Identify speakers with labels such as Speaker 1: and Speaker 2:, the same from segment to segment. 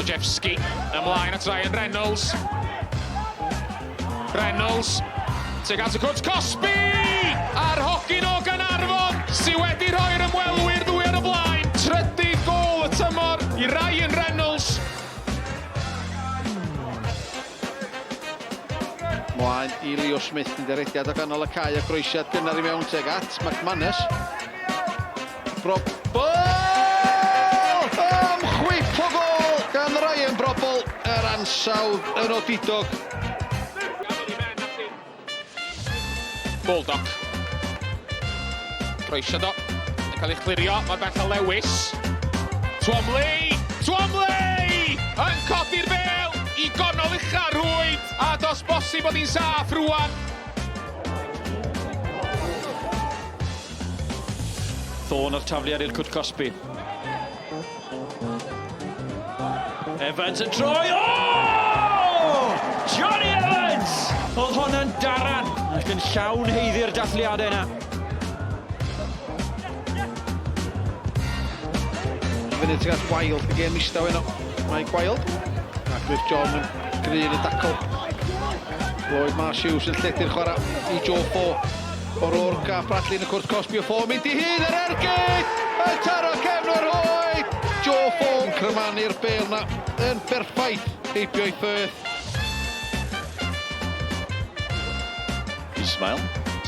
Speaker 1: Georgievski ymlaen at Ryan Reynolds. Reynolds tuag at y cwrt cosbi! A'r hogyn o Gaernarfon sydd wedi rhoi'r ymwelwyr ddwy ar y blaen. Trydydd gôl y tymor i Ryan Reynolds.
Speaker 2: Mlaen i Leo Smith yn derediad o ganol y cae a groesiad gynnar i mewn tuag at McManus. Brobol! Am chwip o gôl gan Ryan Brobol, yr ansawdd yn odidog.
Speaker 1: Baldock. Croesiad o. Yn cael ei chlirio. Mae Betha Lewis. Twomley! Twomley! Yn codi'r bel i gonol ucha rhwyd. A dos bosib bod hi'n saff rwan.
Speaker 3: Thorne o'r tafliad i'r cwt cosbi. Evans yn troi. O! Johnny Evans! Oedd hwnna'n daran ac yn llawn heiddi'r dathliadau yna.
Speaker 2: Fyny tuag at Wild, y gêm istaw heno. Mike Wild. A Griff John yn gry yn y dacl. Lloyd Marsh Hughes yn lledu'r chwarae i Joe Fo. O'Rourke a Bradley yn y cwrt cosbi o Fo mynd i hun yr ergyd! Yn taro cefn o'r hoed! Joe Fo yn crymanu'r bel na yn berffaith heibio i Firth.
Speaker 4: Ismail,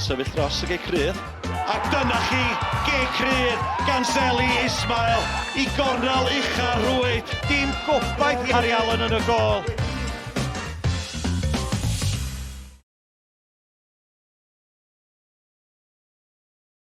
Speaker 4: sefyll dros y gic rydd. A dyna chi, gic rydd gan Zeli Ismail i gornel ucha'r rhwyd. Dim gobaith i Harry Allen yn y gôl.